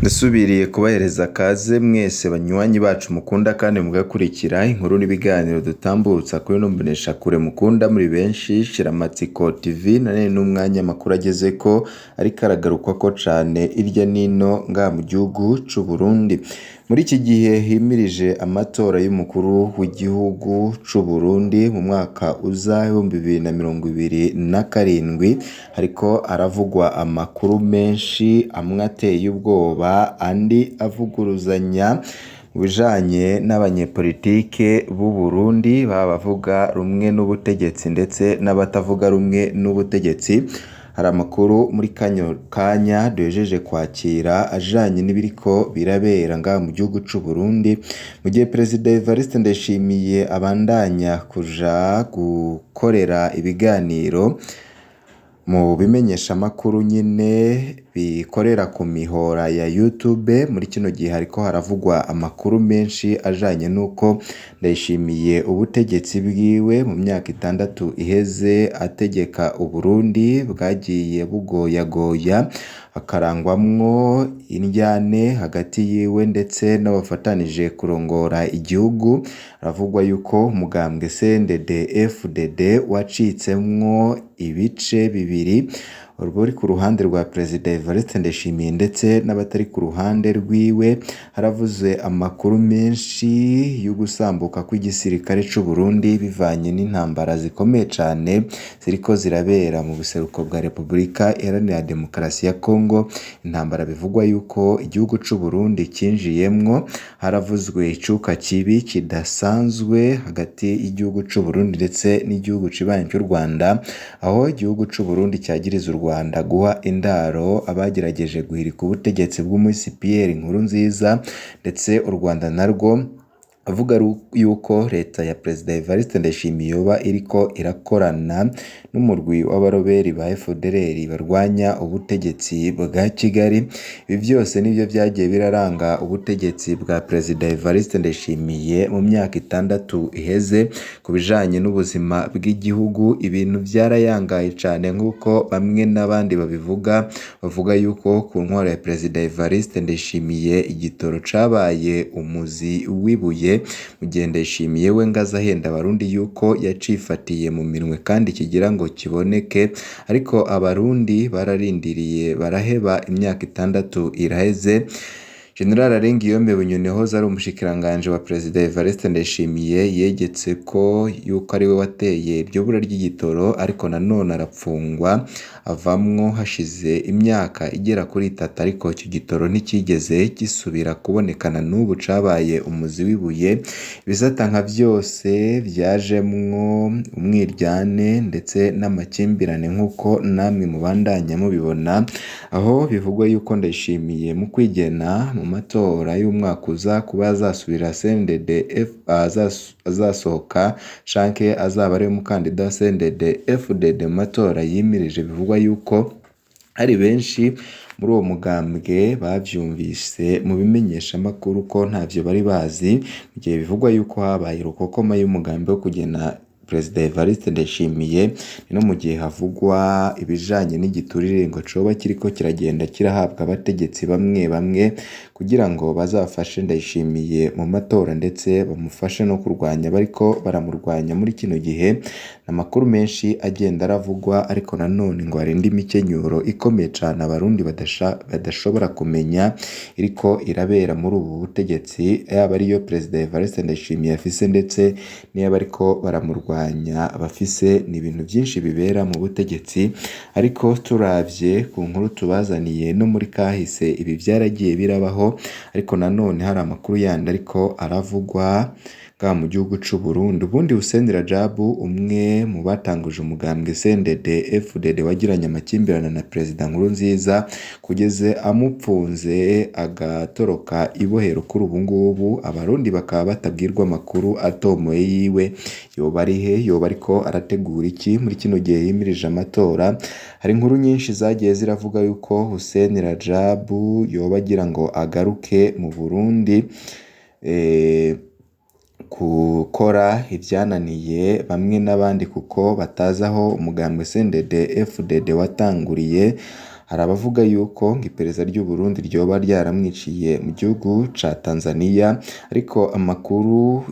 Ndasubiriye kubahereza kaze mwese banywanyi bacu mukunda kandi mugakurikira inkuru n'ibiganiro dutambutsa kuri ino mboneshakure mukunda muri benshi Shiramatsiko TV. Nanone n'umwanya amakuru agezeko ariko aragarukwako cane irya nino ngaha mu gihugu c'u Burundi. Muri iki gihe himirije amatora y'umukuru w'igihugu c'u Burundi mu mwaka uza 2027, hariko haravugwa amakuru menshi, amwe ateye ubwoba andi avuguruzanya mu bijanye n'abanyepolitike b'u Burundi, baba abavuga rumwe n'ubutegetsi ndetse n'abatavuga rumwe n'ubutegetsi. Hari amakuru muri kano kanya duhejeje kwakira ajanye n'ibiriko birabera ngaha mu gihugu c'u Burundi, mu gihe Perezida Evariste Ndayishimiye abandanya kuja gukorera ibiganiro mu bimenyeshamakuru nyene bikorera ku mihora ya YouTube. Muri kino gihe hariko haravugwa amakuru menshi ajanye n'uko Ndayishimiye ubutegetsi bwiwe mu myaka 6 iheze ategeka Uburundi bwagiye bugoyagoya, hakarangwamwo indyane hagati yiwe ndetse n'abafatanije kurongora igihugu. Haravugwa yuko umugambwe CNDD-FDD wacitsemwo ibice bibiri, abari ku ruhande rwa Perezida Evariste Ndayishimiye ndetse n'abatari ku ruhande rwiwe. Haravuzwe amakuru menshi y'ugusambuka kw'igisirikare c'u Burundi bivanye n'intambara zikomeye cane ziriko zirabera mu buseruko bwa Repubulika Iharanira Demokarasi ya Kongo, intambara bivugwa yuko igihugu c'u Burundi cinjiyemwo. Haravuzwe icuka kibi kidasanzwe hagati y'igihugu c'u Burundi ndetse n'igihugu kibanyi c'u Rwanda, aho igihugu c'u Burundi cagiriza u Rwanda guha indaro abagerageje guhirika ubutegetsi bw'umuhisi Pierre Nkurunziza, ndetse u Rwanda narwo avuga yuko leta ya Perezida Evariste Ndayishimiye yoba iriko irakorana n'umurwi w'abaroberi ba FDLR barwanya ubutegetsi bwa Kigali. Ibi vyose nivyo vyagiye biraranga ubutegetsi bwa Perezida Evariste Ndayishimiye mu myaka 6 iheze. Ku bijanye n'ubuzima bw'igihugu, ibintu vyarayangaye cane nk'uko bamwe n'abandi babivuga, bavuga yuko ku ntwaro ya Perezida Evariste Ndayishimiye igitoro cabaye umuzi w'ibuye, mu gihe Ndayishimiye we ngo aza ahenda abarundi yuko yacifatiye mu minwe kandi kigira ngo kiboneke, ariko abarundi bararindiriye baraheba, imyaka 6 iraheze. General Arengiyombe Bunyoni yahoze ari umushikiranganji wa Perezida Evariste Ndayishimiye yegetse ko yuko ariwe wateye iryo bura ry'igitoro, ariko nanone arapfungwa avamwo hashize imyaka igera kuri 3, ariko ico gitoro nticigeze gisubira kuboneka na n'ubu cabaye umuzi w'ibuye. Ibisata nka vyose vyajemwo umwiryane ndetse n'amakimbirane nk'uko namwe mubandanya mubibona, aho bivugwa yuko Ndayishimiye mu kwigena mu matora y'umwaka uza kuba azasubira CNDD azasohoka canke azaba ariwe mukandida wa CNDD-FDD mu matora yimirije. Bivugwa yuko hari benshi muri uwo mugambwe bavyumvise mu bimenyeshamakuru ko ntavyo bari bazi, mu gihe bivugwa yuko habaye rukokoma y'umugambi wo kugena Perezida Evariste Ndayishimiye. Ni no mu gihe havugwa ibijanye n'igiturire ngo coba kiriko kiragenda kirahabwa abategetsi bamwe bamwe kugira ngo bazafashe Ndayishimiye mu matora ndetse bamufashe no kurwanya abariko baramurwanya muri kino gihe. Amakuru menshi agenda aravugwa, ariko nanone ngo hari indi mikenyuro ikomeye cane abarundi badashobora kumenya iriko irabera muri ubu butegetsi, yaba ariyo Perezida Evariste Ndayishimiye afise ndetse n'iy'abariko baramurwanya bafise. Ni ibintu vyinshi bibera mu butegetsi, ariko turavye ku nkuru tubazaniye no muri kahise ibi vyaragiye birabaho, ariko nanone hari amakuru yandi ariko aravugwa ngaha mu gihugu c'u Burundi. Ubundi Hussein Rajab, umwe mu batanguje umugambwe CNDD-FDD wagiranye amakimbirane na Perezida Nkurunziza kugeza amupfunze agatoroka ibohero, kuri ubu ngubu abarundi bakaba batabwirwa amakuru atomoye yiwe, yoba ari he, yoba ariko arategura iki muri kino gihe yimirije amatora. Hari inkuru nyinshi zagiye ziravuga yuko Hussein Rajab yoba agira ngo agaruke mu Burundi gukora ivyananiye bamwe n'abandi kuko batazi aho umugambwe CNDD-FDD watanguriye. Hari abavuga yuko ngo iperereza ry'u Burundi ryoba ryaramwiciye mu gihugu ca Tanzania, ariko amakuru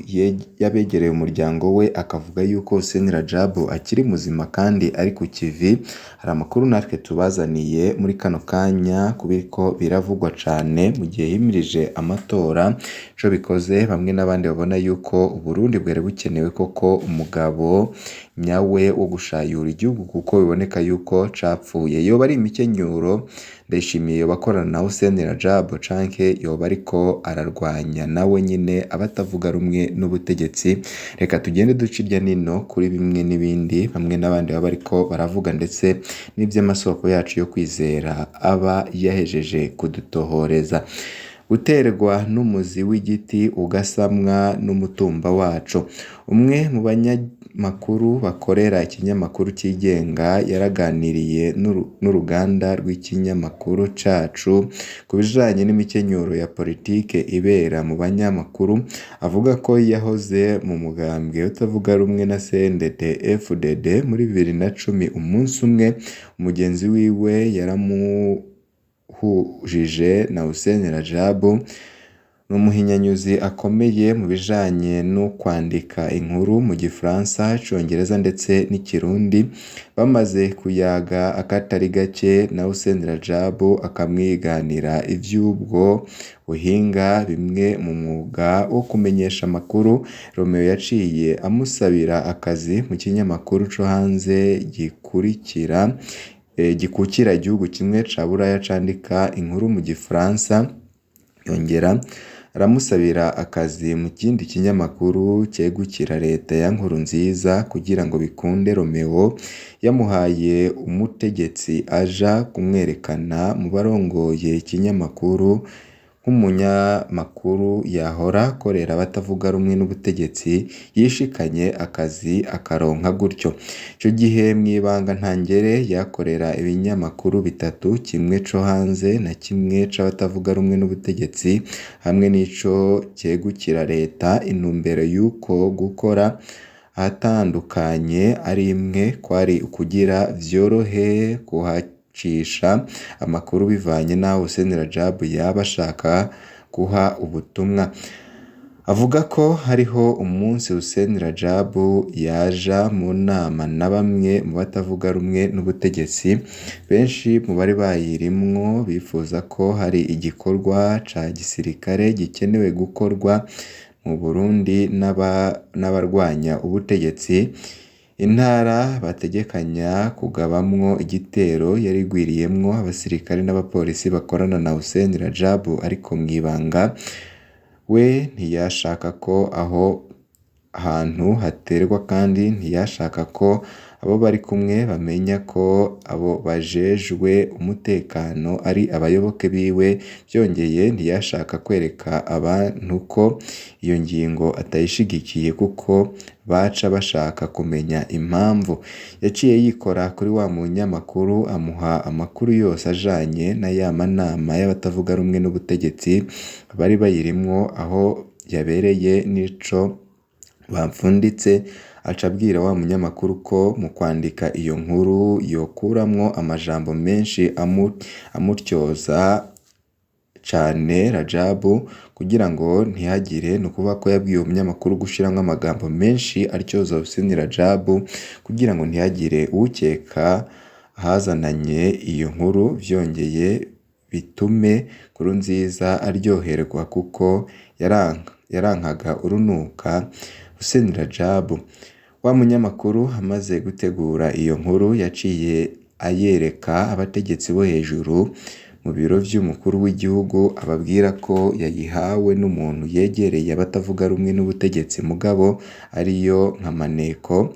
y'abegereye umuryango we akavuga yuko Hussein Rajab akiri muzima kandi ari ku kivi. Hari amakuru natwe tubazaniye muri kano kanya kubiriko biravugwa cane mu gihe himirije amatora. Ico bikoze bamwe n'abandi babona yuko Uburundi bwari bukenewe koko umugabo nyawe wo gushayura igihugu, kuko biboneka yuko capfuye. Yoba ari imikenyuro Ndayishimiye yoba akorana na Hussein Rajab, canke yoba ariko ararwanya nawe nyine abatavuga rumwe n'ubutegetsi? Reka tugende duca irya nino kuri bimwe n'ibindi bamwe n'abandi baba bariko baravuga, ndetse n'ivy'amasoko yacu yo kwizera aba yahejeje kudutohoreza. Guterwa n'umuzi w'igiti ugasamwa n'umutumba waco. Umwe mu banyamakuru bakorera ikinyamakuru cigenga yaraganiriye n'uruganda rw'ikinyamakuru cacu ku bijanye n'imikenyuro ya politike ibera mu banyamakuru, avuga ko yahoze mu mugambwe utavuga rumwe na CNDD FDD muri 2010. Umunsi umwe umugenzi wiwe yaramuhujije na Hussein Rajab, ni umuhinyanyuzi akomeye mu bijanye no kwandika inkuru mu gifaransa, icongereza ndetse n'ikirundi. Bamaze kuyaga akatari gake na Hussein Rajab akamwiganira ivy'ubwo buhinga, bimwe mu mwuga wo kumenyesha amakuru. Romeo yaciye amusabira akazi mu kinyamakuru co hanze gikurikira gikukira igihugu kimwe ca Buraya candika inkuru mu gifaransa, yongera aramusabira akazi mu kindi kinyamakuru cegukira leta ya Nkurunziza. Kugira ngo bikunde, Romeo yamuhaye umutegetsi aja kumwerekana mu barongoye ikinyamakuru nk'umunyamakuru yahora akorera abatavuga rumwe n'ubutegetsi, yishikanye akazi akaronka gutyo. Ico gihe mw'ibanga ntangere yakorera ibinyamakuru bitatu, kimwe co hanze na kimwe c'abatavuga rumwe n'ubutegetsi hamwe n'ico cegukira leta. Intumbero y'uko gukora ahatandukanye ari imwe, kwari ukugira vyorohe kuhacisha amakuru bivanye n'aho Hussein Rajab yaba ashaka guha ubutumwa. Avuga ko hariho umunsi Hussein Rajab yaja mu nama na bamwe mu batavuga rumwe n'ubutegetsi. Benshi mu bari bayirimwo bifuza ko hari igikorwa ca gisirikare gikenewe gukorwa mu Burundi n'abarwanya ubutegetsi. Intara bategekanya kugabamwo igitero yari igwiriyemwo abasirikare n'abapolisi bakorana na Hussein Rajab, ariko mw'ibanga. We ntiyashaka ko aho hantu haterwa, kandi ntiyashaka ko abo bari kumwe bamenya ko abo bajejwe umutekano ari abayoboke biwe. Vyongeye ntiyashaka kwereka abantu ko iyo ngingo atayishigikiye, kuko baca bashaka kumenya impamvu. Yaciye yikora kuri wa munyamakuru amuha amakuru yose ajanye na ya manama y'abatavuga rumwe n'ubutegetsi bari bayirimwo, aho yabereye n'ico bapfunditse. Aca abwira wa munyamakuru ko mu kwandika iyo nkuru yokuramwo amajambo menshi amutyoza cane Rajabu, kugira ngo ntihagire, ni ukuvuga ko yabwiye uwo munyamakuru gushiramwo amagambo menshi atyoza Hussein Rajabu kugira ngo ntihagire uwukeka ahazananye iyo nkuru. Vyongeye bitume Nkurunziza aryoherwa kuko yarankaga urunuka Hussein Rajabu. Wa munyamakuru amaze gutegura iyo nkuru yaciye ayereka abategetsi bo hejuru mu biro vy'umukuru w'igihugu, ababwira ko yayihawe n'umuntu yegereye abatavuga rumwe n'ubutegetsi mugabo ariyo nka maneko.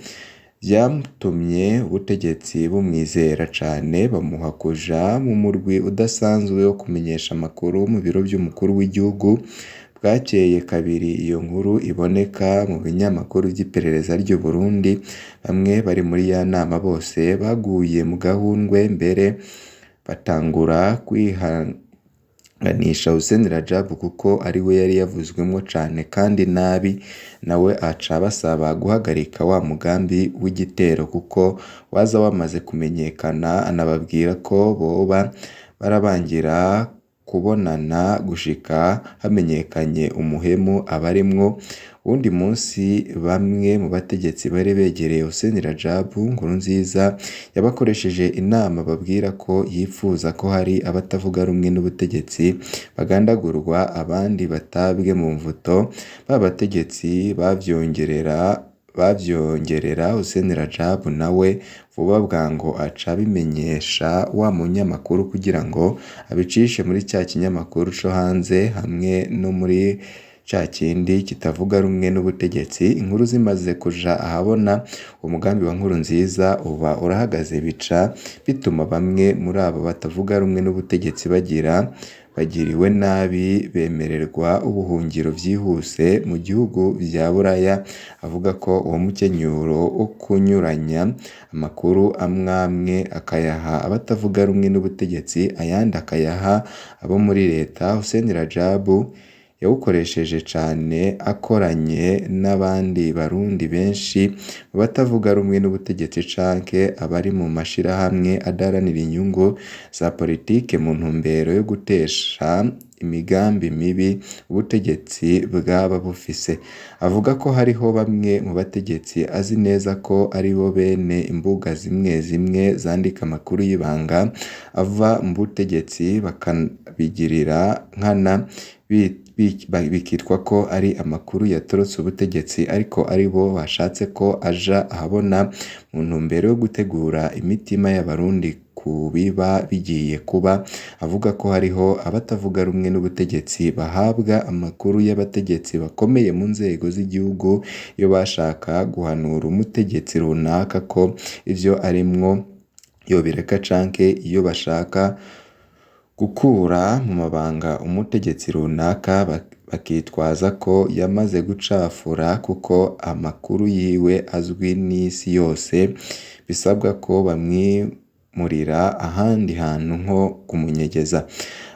Vyatumye ubutegetsi bumwizera cane, bamuha kuja mu murwi udasanzwe wo kumenyesha amakuru mu biro vy'umukuru w'igihugu. Bwakeye kabiri iyo nkuru iboneka mu binyamakuru vy'iperereza ry'u Burundi. Bamwe bari muri ya nama bose baguye mu gahundwe, mbere batangura kurenganisha Hussein Rajab kuko ari we yari yavuzwemwo cane kandi nabi, nawe aca basaba guhagarika wa mugambi w'igitero kuko waza wamaze kumenyekana, anababwira ko boba barabangira kubonana gushika hamenyekanye umuhemu abarimwo. Uwundi munsi bamwe mu bategetsi bari begereye Hussein Rajab Nkurunziza yabakoresheje inama babwira ko yipfuza ko hari abatavuga rumwe n'ubutegetsi bagandagurwa abandi batabwe mu mvuto, ba bategetsi bavyongerera Hussein Rajab nawe vuba bwango aca abimenyesha wa munyamakuru kugira ngo abicishe muri ca kinyamakuru co hanze hamwe no muri ca kindi kitavuga rumwe n'ubutegetsi. Inkuru zimaze kuja ahabona, umugambi wa Nkurunziza uba urahagaze, bica bituma bamwe muri abo batavuga rumwe n'ubutegetsi bagiriwe nabi bemererwa ubuhungiro vyihuse mu gihugu vya Buraya. Avuga ko uwo mukenyuro wo kunyuranya amakuru amwamwe akayaha abatavuga rumwe n'ubutegetsi ayandi akayaha abo muri leta, Hussein Rajab yawukoresheje cane akoranye n'abandi barundi benshi mu batavuga rumwe n'ubutegetsi canke abari mu mashirahamwe adaharanira inyungu za politike mu ntumbero yo gutesha imigambi mibi ubutegetsi bwaba bufise. Avuga ko hariho bamwe mu bategetsi azi neza ko aribo bene imbuga zimwe zimwe zandika amakuru y'ibanga ava mu butegetsi bakabigirira nkana, bikitwa ko ari amakuru yatorotse ubutegetsi ariko aribo bashatse ko aja ahabona mu ntumbero yo gutegura imitima y'abarundi ku biba bigiye kuba. Avuga ko hariho abatavuga rumwe n'ubutegetsi bahabwa amakuru y'abategetsi bakomeye mu nzego z'igihugu iyo bashaka guhanura umutegetsi runaka ko ivyo arimwo yobireka canke iyo bashaka gukura mu mabanga umutegetsi runaka bakitwaza ko yamaze gucafura kuko amakuru yiwe azwi n'isi yose, bisabwa ko bamwimurira ahandi hantu nko kumunyegeza.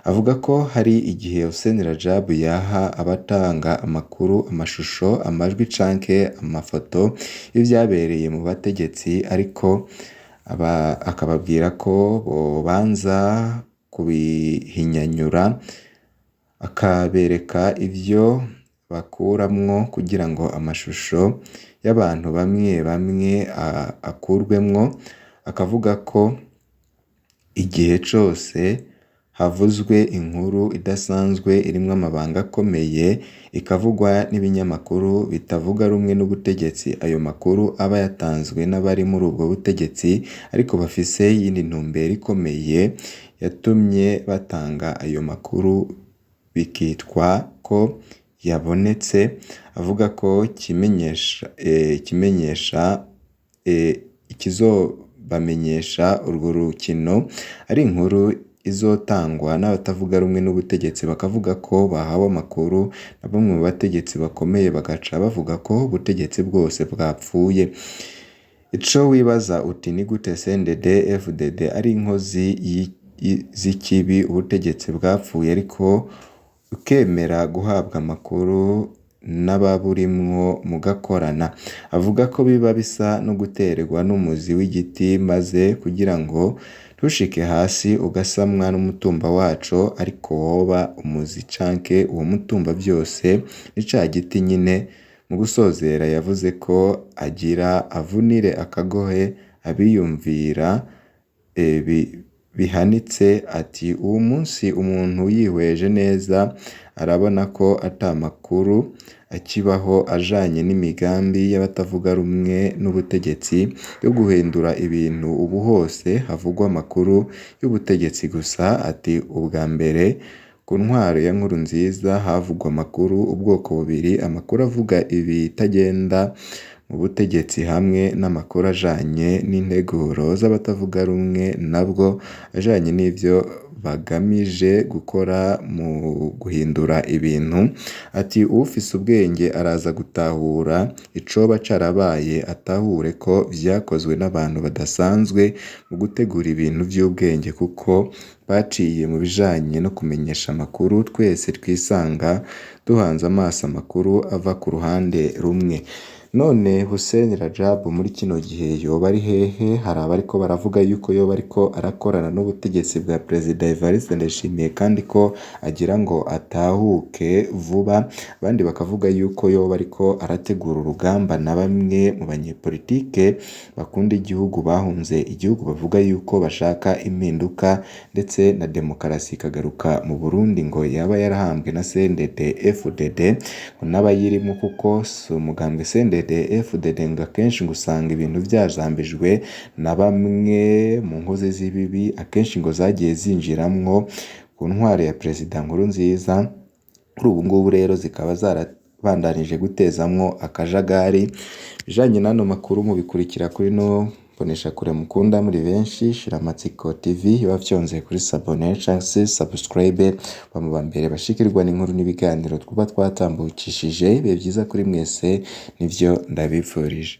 Avuga ko hari igihe Hussein Rajab yaha abatanga amakuru amashusho, amajwi canke amafoto y'ivyabereye mu bategetsi, ariko akababwira ko bobanza kubihinyanyura akabereka ivyo bakuramwo kugira ngo amashusho y'abantu bamwe bamwe akurwemwo. Akavuga ko igihe cose havuzwe inkuru idasanzwe irimwo amabanga akomeye ikavugwa n'ibinyamakuru bitavuga rumwe n'ubutegetsi, ayo makuru aba yatanzwe n'abari muri ubwo butegetsi ariko bafise iyindi ntumbero ikomeye yatumye batanga ayo makuru bikitwa ko yabonetse. Avuga ko ikizobamenyesha urwo rukino ari inkuru izotangwa n'abatavuga rumwe n'ubutegetsi, bakavuga ko bahawe amakuru na bamwe mu bategetsi bakomeye bagaca bavuga ko ubutegetsi bwose bwapfuye. Ico wibaza uti ni gute CNDD FDD ari inkozi z'ikibi ubutegetsi bwapfuye ariko ukemera guhabwa amakuru n'ababurimwo mugakorana. Avuga ko biba bisa no guterwa n'umuzi w'igiti maze kugira ngo ntushike hasi ugasamwa n'umutumba waco, ariko woba umuzi canke uwo mutumba vyose ni ca giti nyine. Mu gusozera yavuze ko agira avunire akagohe abiyumvira bihanitse, ati uwu munsi umuntu yihweje neza arabona ko ata makuru akibaho ajanye n'imigambi y'abatavuga rumwe n'ubutegetsi yo guhindura ibintu, ubu hose havugwa amakuru y'ubutegetsi gusa. Ati ubwa mbere ku ntwaro ya Nkurunziza havugwa amakuru ubwoko bubiri, amakuru avuga ibitagenda mu butegetsi hamwe n'amakuru ajanye n'integuro z'abatavuga rumwe nabwo ajanye n'ivyo bagamije gukora mu guhindura ibintu. Ati uwufise ubwenge araza gutahura icoba carabaye, atahure ko vyakozwe n'abantu badasanzwe mu gutegura ibintu vy'ubwenge, kuko baciye mu bijanye no kumenyesha amakuru twese twisanga duhanze amaso amakuru ava ku ruhande rumwe. None Hussein Rajab muri kino gihe yoba ari hehe? Hari abariko baravuga yuko yoba ariko arakorana n'ubutegetsi bwa Perezida Evariste Ndayishimiye kandi ko agira ngo atahuke vuba, abandi bakavuga yuko yoba ariko arategura urugamba na bamwe mu banyepolitike bakunda igihugu bahunze igihugu, bavuga yuko bashaka impinduka ndetse na demokarasi ikagaruka mu Burundi, ngo yaba yarahambwe na CNDD FDD ngo n'abayirimo, kuko si umugambwe CNDD FDD ngo akenshi ngo usanga ibintu vyazambijwe na bamwe mu nkozi z'ibibi, akenshi ngo zagiye zinjiramwo ku ntwaro ya Perezida Nkurunziza. Kuri ubu ngubu rero zikaba zarabandanije gutezamwo akajagari. Ibijanye n'ano makuru mubikurikira kuri no mboneshakure mukunda muri benshi, Shiramatsiko TV, wafyonze kuri sabone canke se subscribe, ba mu bambere bashikirwa n'inkuru n'ibiganiro twuba twatambukishije. Ibihe vyiza kuri mwese, nivyo ndabifurije.